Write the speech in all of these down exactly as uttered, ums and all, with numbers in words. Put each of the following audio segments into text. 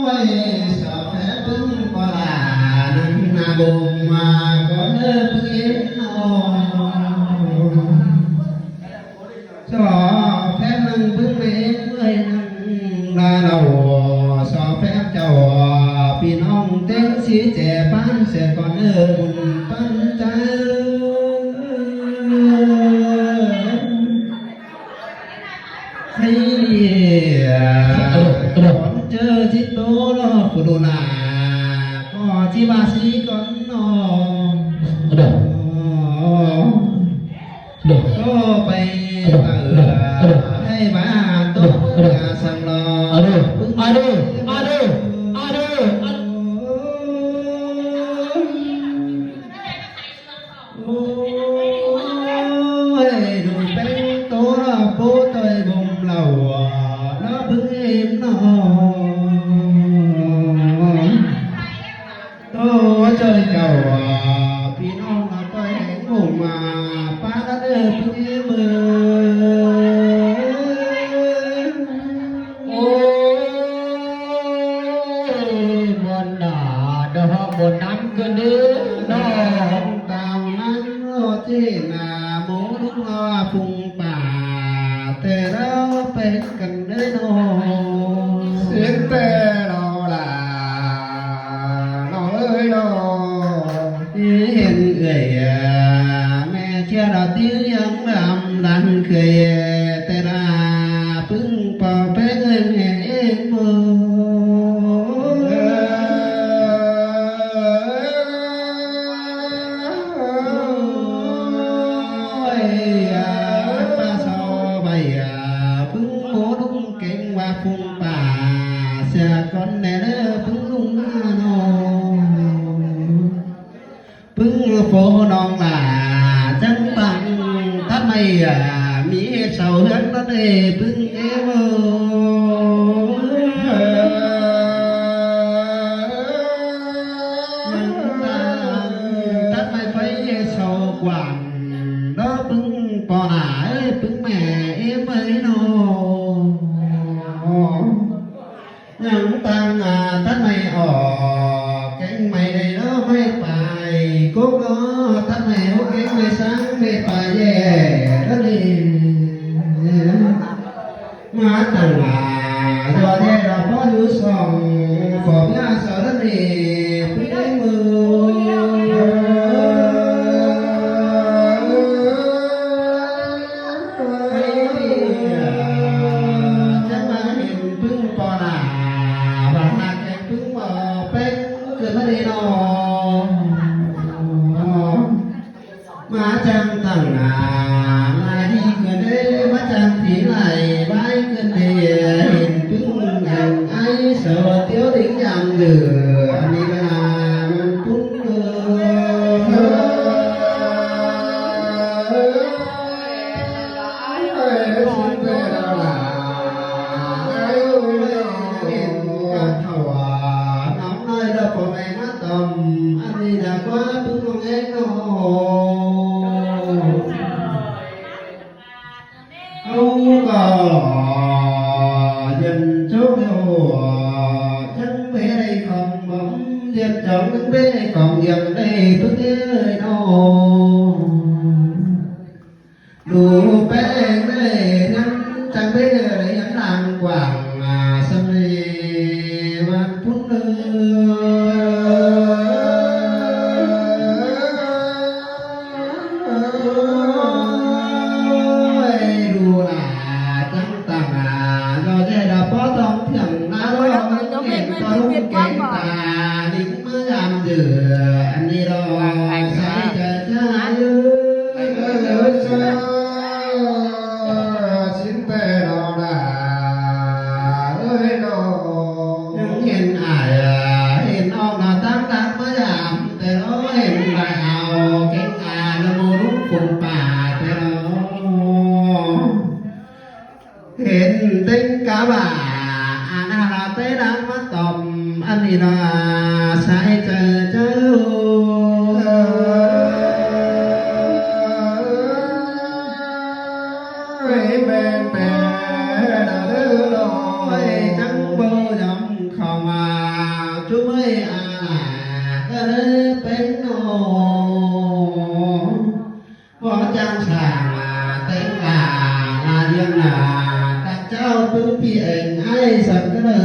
Ôi, sọ phép ꞌpứng ꞌpo ꞌlạ nẳng ꞌna bông ꞌmá ꞌcọ ꞌnớ ꞌpứng ꞌếm ꞌnọ. Sọ phép nẳng ꞌpứng ꞌmá ꞌếm ơi nẳng ꞌna lỏ. Sọ phép chảu ꞌpi ꞌnọng ꞌtếng sí ꞌchẹ ꞌpán sia ꞌcọ ꞌnớ bun ꞌpắn chaư. Hây ꞌliệ. Alo, alo. Cón ꞌchớ ꞌchí ꞌtố ꞌlọ phủ đu nả ꞌcọ ꞌchí ꞌva sí cón ꞌnọ. Alo. Alo. ꞌTố pay. Alo, alo, alo. Hây ꞌva ꞌtố. Alo, alo. Săng ꞌlọ. Alo, alo, alo, alo, alo. Ôi, đu ꞌpéng ꞌtố ꞌpú ꞌtoi bông lảu ꞌnớ ꞌpứng ꞌếm ꞌnọ. ꞌTố ꞌchớ chảu ꞌpi ꞌnọng ꞌtoi ꞌhéng bông ꞌmá ꞌpá ꞌnớ ꞌpứng ꞌếm ơi. Ôi, ꞌmuôn đa đo ꞌmuôn ꞌnăm ꞌcọ ꞌnị ꞌnọ. Tao ꞌnăm ꞌlọ ꞌchí nả mô ꞌlụk ꞌlọ phung pả ꞌtẹ ꞌlọ pên căn ꞌnị ꞌnọ. Sến ꞌtẹ ꞌlọ ꞌlạ ꞌnọng ơi ꞌnọ. Hên ơi à, ꞌmẹ ꞌchưa ꞌlọ ꞌtiếu ꞌliếng lăm lăn khơi ꞌtẹ ꞌlạ ꞌpứng ꞌpo ꞌpéng ơi ꞌmẹ ꞌếm ơi. Ôi à, ꞌpá so ꞌvạy à, ꞌpứng mô ꞌlụk kéng ꞌva phung pả sia cón ꞌnẹ ꞌnớ ꞌpứng ꞌlụk ꞌnọ. ꞌPứng phô ꞌnọng ꞌlạ chắng păng tắt ꞌmạy à, ꞌmí ꞌhệt sau ꞌhướn ꞌnặn ê ꞌpứng ꞌếm ơi. Chắng păng tắt ꞌmạy pay ꞌhệt sau quảng đó ꞌpứng ꞌpo ꞌlạ ơi ꞌpứng ꞌmẹ ꞌếm ơi ꞌnọ. Nhẳng tăng à tắt ꞌmạy ỏ kéng ꞌmạy đảy ꞌnớ ꞌmạy pay cốc ꞌnớ tắt ꞌmạy hốc kéng ꞌmạy sáng ꞌmạy pay ꞌdẹ ꞌnớ đi. Má tăng à do ꞌdẹ ꞌlọ ꞌpó dú song phom ꞌnhá sau ꞌnớ đi. Pí đảy mưa. Hây ꞌliệ, chắng ꞌmá hên ꞌpứng ꞌpo ꞌlạ ꞌva ꞌhặc kéng ꞌpứng ꞌpo ꞌpéng ꞌcọ ꞌmá đi ꞌnọ. Má chắng tăng ꞌlạ lai đi ꞌcọ đảy, má chắng thí lai bái ꞌcọ đảy, hên ꞌpứng ꞌnhắng ai sau ꞌtiếu đính dăm dử, ăn đi ꞌva ꞌmắn ꞌpứng Au cỏ dần chốc ꞌlẹo, chắng bế đảy khong bóng, dần chóng chắng bế đảy khong dần đảy ꞌpứng ơi ꞌnọ. Đu ꞌpéng đảy ꞌnhắng chắng bế đảy ꞌnhắng đang quảng, à, săng ꞌmắn ꞌpứng ơi. Ôi, đu ꞌlạ chắng tăng à, do ꞌdẹ ꞌlọ ꞌpó tong thiêng ꞌná ꞌlọ, ꞌnhắng hên ꞌto ꞌlung kéng ta, đính ꞌmá dăm dử, ăn đi ꞌlọ, sai chaư chaư. Ơ, ơ, ơ, sính ꞌtẹ ꞌlọ ꞌlạ ơi ꞌnọ. ꞌNhắng hên ải à, hên ꞌnọng ꞌnọ táng táng ꞌmá dăm ꞌtẹ ꞌlọ, hên lai au kéng a ꞌnớ mô ꞌlụk phung pả ꞌtẹ ꞌlọ. Hên ꞌtếng cá bả, a ꞌna ꞌlạ té đang ꞌmá tỏm, ăn đi ꞌlọ, sai chaư chaư. Ôi, ꞌmen ꞌtẹ ꞌlạ ꞌlới ꞌnọ, ôi, chắng báu dăm khong a.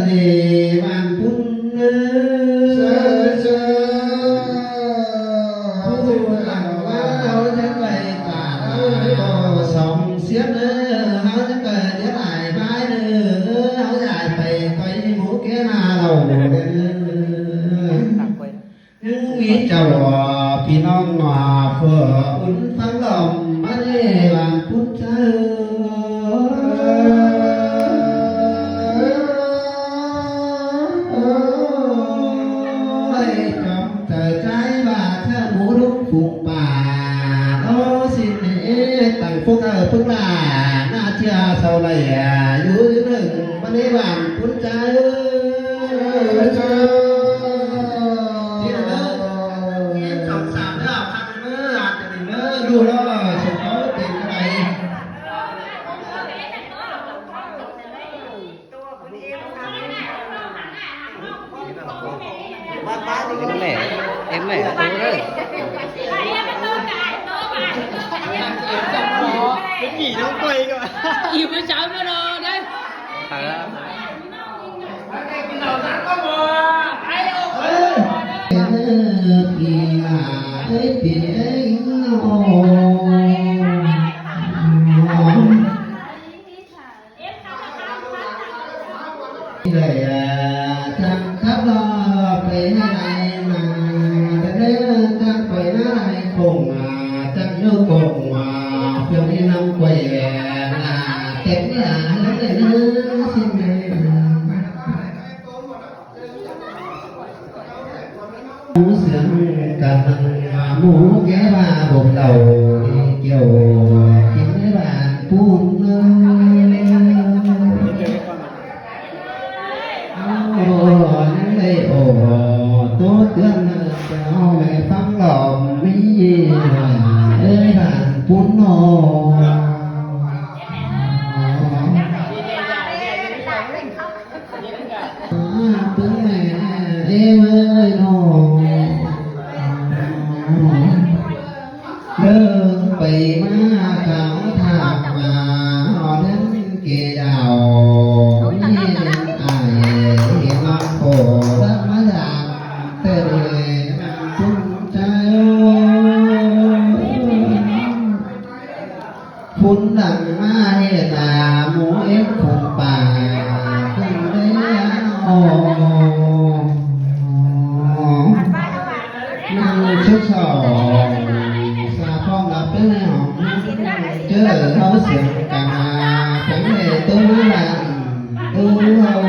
Lễ ban pun nơ. Sơ, sơ. Pun lăng wa âu chăng đảy tả âu song siết nơ, âu chăng đảy điế lai bai nơ, âu dạy pay pay mú ké na lầu nơ. Những mỹ châu phi nong ngọ phở ún phăng lòng bát lễ ban pun chơ. Ôi, chom tờ trái và thơ mũ đúng phụng bà. Ô, xin ế tặng phúc thơ phúc là na chia sau này, à, dú dú đừng bát lễ ban pun chơ. Xin lỗi. Em chọn sạp nữa, khăn nữa, à, tình nữa, đùa đó, sổ có tiền cái này. Em mẹ, em mẹ, tôi đây. Cái gì nó quay cơ. Im nó cháo nữa đó, đây. Ờ. Đảy, à, chăng khắp lo pay na lai mà, đảy đảy chăng pay na lai khổng, à, chăng nhớ khổng, à, phiêu đi năm quay, à, là Tết là lắm đảy nơ xin đảy. Mú sướng cả măng mú ké ba bột lẩu đi kiểu chín cái bàn pun. Ơ, nắng đây ổ, tố tuyên, ơ, mẹ phắng lỏng mỹ, ơi bàn pun nọ. Pưng mẹ em ơi nô. Đơng pay ꞌmá kháo tham mà, hó đen kê đảo, mi đen ai, hiên ꞌmá khổ đắc ꞌmá đạp, tê đuổi, pưng chai. Phún lăng ꞌmá ꞌhệt là mú ép phung pả, khửn đế ꞌo. Năng súc sỏng, sa phong lặp bếp hỏng, chớ ở háo siếng cả, tránh lệ tu lạ, tu háo.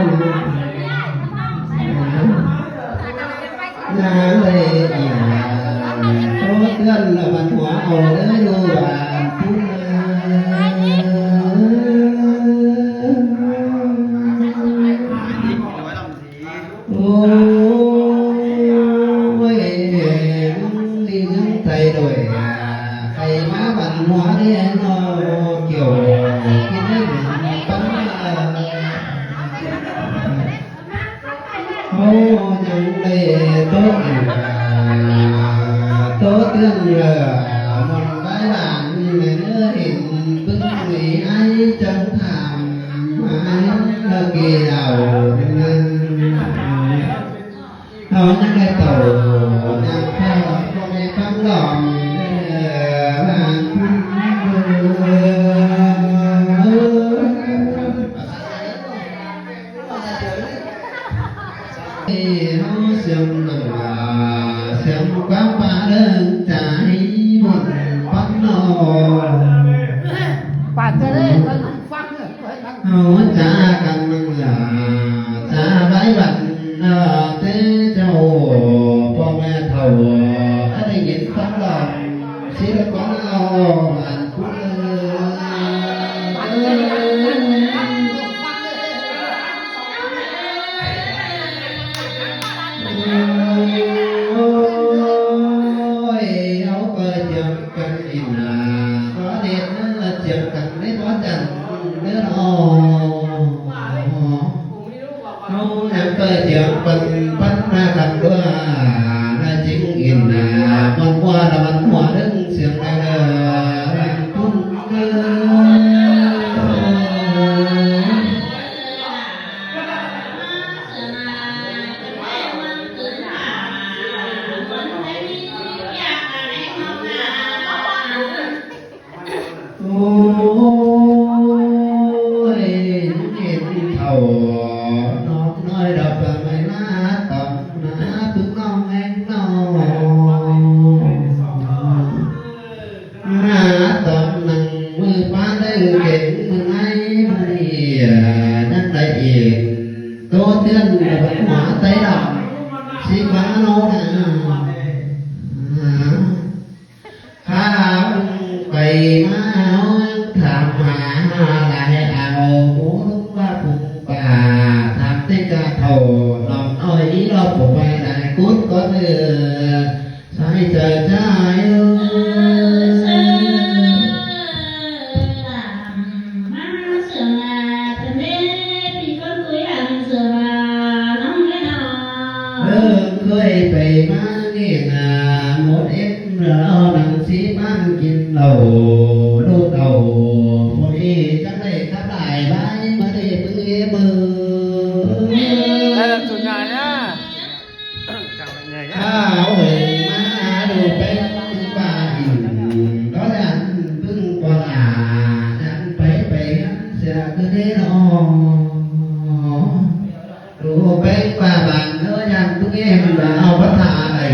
Nang lê ỉa, tố tuyên là văn hóa ổ đế đu bản pun. Ôi, đi những thay đổi, thay má văn hóa đế nó kiểu, cái đế đu bản pun. Hô nhăng đảy tố, tố tuyên lửa, môn bái bản, nơ hên bứng người ai chăng tham, ai lơ kì đảo. Hô nhăng đảy tẩu, nhăng phao, phao mẹ phao lòng, bản pun. Háo siêng nẳng lả, siêng quảng bá đơng chả hí buôn pắn nọ. Háo chả căn nẳng lả, chả bái bắn, ơ, tế châu, ꞌpo ꞌme thảu, ơ, đảy ꞌnghín pắn lòng. Xin lỗi con ao bản pun. Ôi, háo ꞌcọ chiêng căn ꞌnị nả, có đen nơ chiêng căn đế có chăng nơ lo. Háo nắm ꞌcọ chiêng căn pắn ꞌmá căn đua, na chính in nả, văn hóa là văn hóa đương siêng nả, bản pun. hua té đăm, sí ꞌmá ꞌnớ ꞌnớ. Khá ꞌpứng pay ꞌmá ꞌnớ tham hả lai au mú ꞌlúm ꞌva phung pả tham té cá thảu lom ꞌnọi đi lo phủ pay lai cút có ꞌnớ. Sai chaư chaư ꞌnớ. Ơ, ꞌkhới pay ꞌmá ꞌnị ꞌnạ, mốt ꞌếm lo nẳng sí ꞌmắn kin lảu, đu tảu, mốt ꞌnị chắng đảy khắp lai lai, ꞌmá đảy ꞌpứng ꞌếm ꞌmự. Đây là chủ nhà nhá. Chào mọi người nhé. Áo hứng má đu pé ꞌpứng ba ỉn, đó là ꞌpứng con à, đang pé pé ngắn sẽ cứ thế đó. Đu pé ꞌpứng ba bản đó, đang ꞌpứng ꞌếm là ao bắt thả này,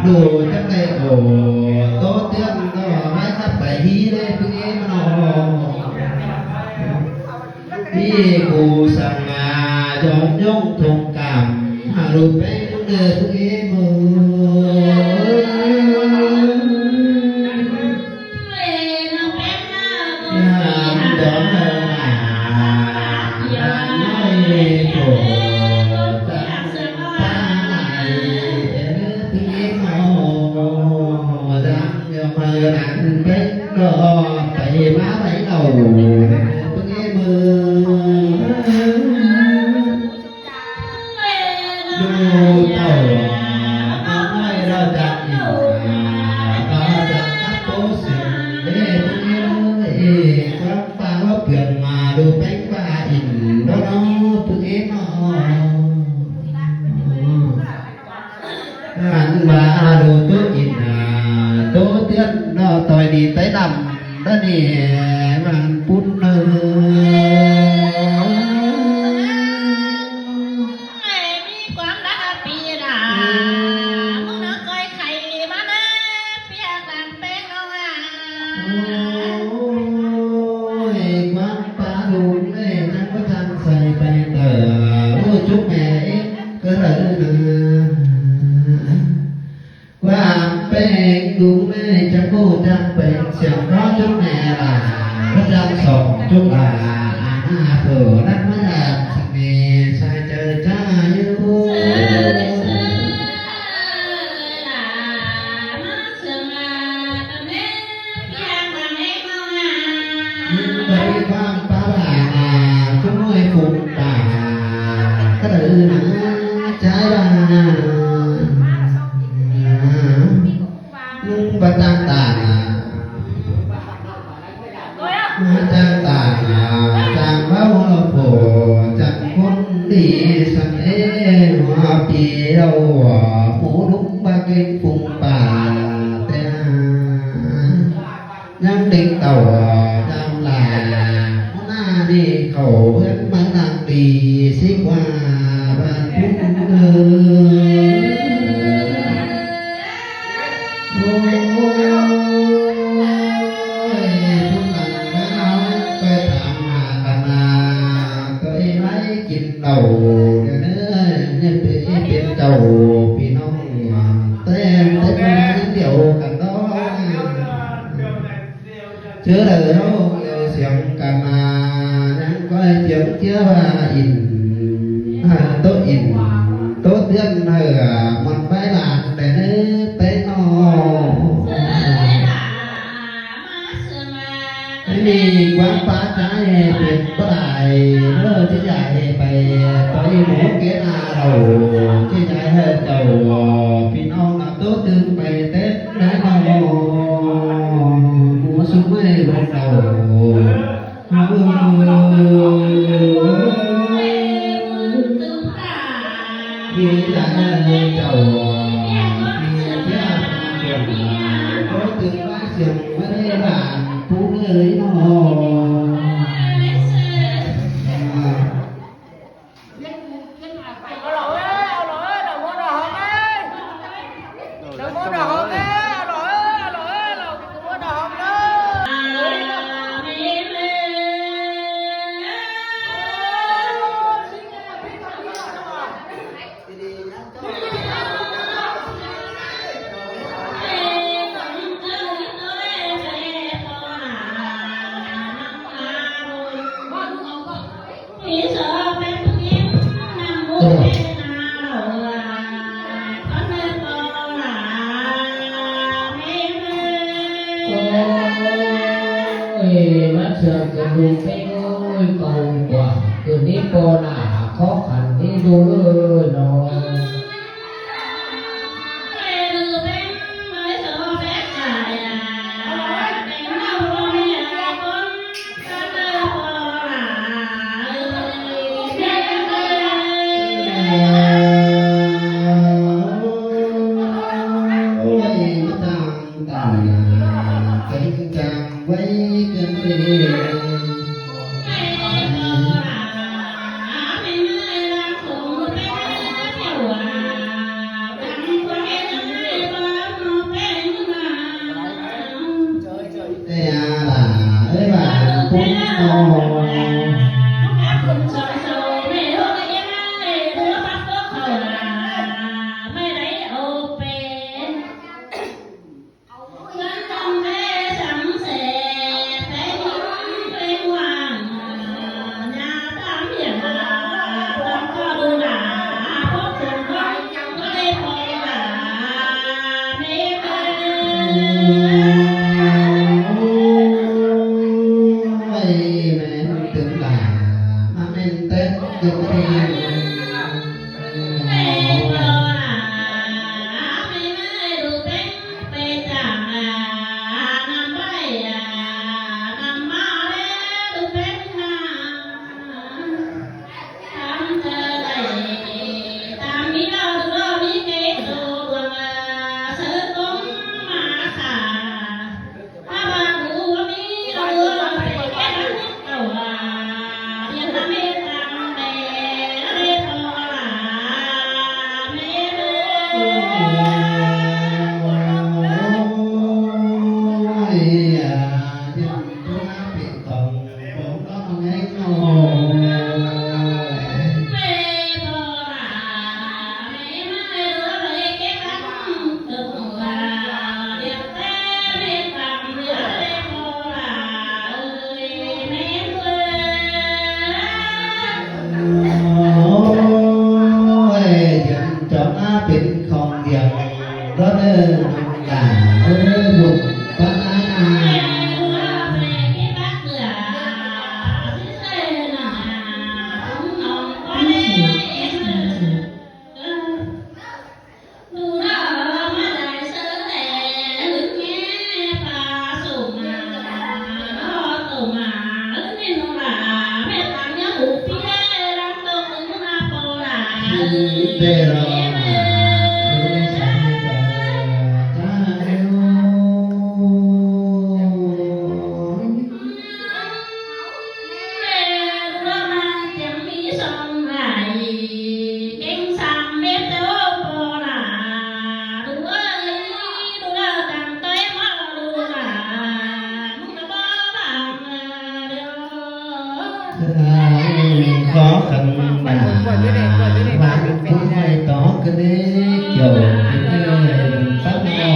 đu chắc đây ổ, tố tiên đó, mái khắp bảy hí đây, ꞌpứng ꞌếm nó. ꞌViạk ꞌcọ săng ꞌmá dón dống thông cảm, hả ꞌlụk ꞌpéng ꞌmự ꞌnớ ꞌpứng ꞌếm ꞌmự. Dón ꞌnớ ꞌnạ, dón ꞌnọi phổ, dáng ta lai, ꞌpứng ꞌếm ꞌmự, dáng Dong ꞌmự nẳng ꞌpéng ꞌcọ pay ꞌmá pay lảu, ꞌpứng ꞌếm ꞌmự. Đu tảu, ꞌnọng ꞌnọi lo chắng ỉn, lo chắng cắp bố siêng, ꞌpứng ꞌếm ꞌmự, ꞌquám pá lo piêng ꞌmá, đu ꞌpéng pá ỉn, lo nó, ꞌpứng ꞌếm ꞌmự. Ăn ba a đu tố ỉn, a, tố tiên ꞌnọ ꞌtoi đi té đăm, đó đi, ꞌmắn pún ꞌnớ. Ơi, ꞌmí ꞌquám đắc pi đà, ꞌmự ꞌnớ ꞌcoi khay ꞌmá ꞌnớ, ꞌpiếc lăng ꞌpéng ꞌnọ a. Ôi, ꞌquám pá đu ꞌnị, chắng ꞌmá chắng sai pay tở, ôi, chúc mẹ ꞌcọ lả ꞌnớ. ꞌQuám ꞌpéng đu ꞌnị, chắng ꞌmự chắng pay siêng có chúc mẹ lả, có chắng sỏng chúc lả, a na phở đắc ꞌmá lả, săng ꞌnị sai chaư chaư ꞌnớ. Báu ꞌquám pá lả, ꞌcọ ꞌmơi phung pả, ꞌcọ đảy ꞌnạ, chả lả. ꞌNung bá chắng tản ꞌnạ. Bá chắng tản ꞌnạ, chắng báu ꞌlụk phổ, chắng ꞌcốn đi săng ꞌnị, ꞌmá pi đaư, mú ꞌlúm bá ꞌkêng phung pả, té ꞌnạ. ꞌNhắng đếng tảu, chắng lả, ꞌmá ꞌnị khảu ꞌhướn ꞌmắn lăng đi, sí ꞌquá ba phung ꞌnớ. Ôi, phung lăng báu, ꞌcoi tham hả căn ꞌnạ, ꞌcoi lai kin lảu, ꞌnớ, ꞌnhá pên, pên chảu, ꞌpi ꞌnọng, té, té ꞌmá ꞌnhắng điêu căn đó. Chớ đaư ꞌháu ꞌnhắng siêng căn ꞌnạ, ꞌnhắng ꞌcoi siêng ꞌchưa ba ỉn, a, tố ỉn, tố tiên hả, ꞌmuôn pay lăng đảy ꞌnớ té ꞌnọ. Té ꞌnị ꞌquám pá chả ꞌhế pên báu đảy, ꞌnớ ꞌchí dạy pay, pay mú ké ꞌnạ lảu, ꞌchí dạy hả chảu, ꞌpi ꞌnọng ꞌnạ tố tưng pay té đảy ꞌnọ, mú sung ꞌmơi bôn lảu. Ôi, nó. Ôi, nó đang tao nà, cánh trang quay cơn đêm. Ê, à, bà, ê, bà, cũng có. Ôi, mẹ, nó tưởng là nó nên Tết cho cái Ôi, dưn chóng á pên khong điêng đón ơ nông đả ơ buồn bát á. Khó khăn mà vắng phút mai tó cứ thế kiểu cái này sắp mò.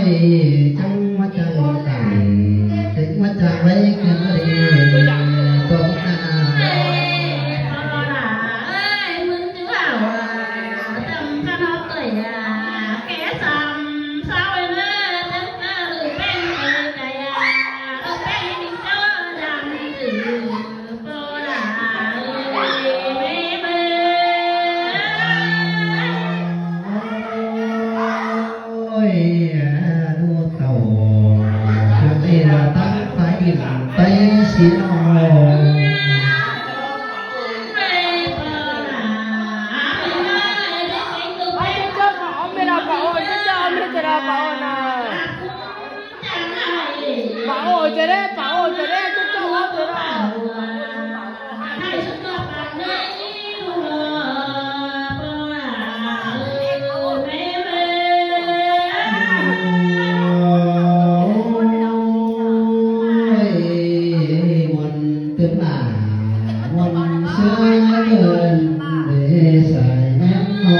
Chắng ꞌmá chắng ꞌmá chắng, chắng ꞌmá chắng ꞌvạy khen ꞌmá đi, ꞌpưa ꞌnạ. Ôi, ꞌlụk tảu, ꞌchưa đi là tắng thái bình Tây xí ꞌnọ. Ôi, chứ chứ, ông biết là bảo ôi, chứ chứ, ông biết là bảo ôi nào. Bảo ôi, chứ đấy, bảo ôi, chứ đấy, chứ chứ, ông biết là. Ôi, muôn tớm nả, muôn sứa đơn để sai nét ho.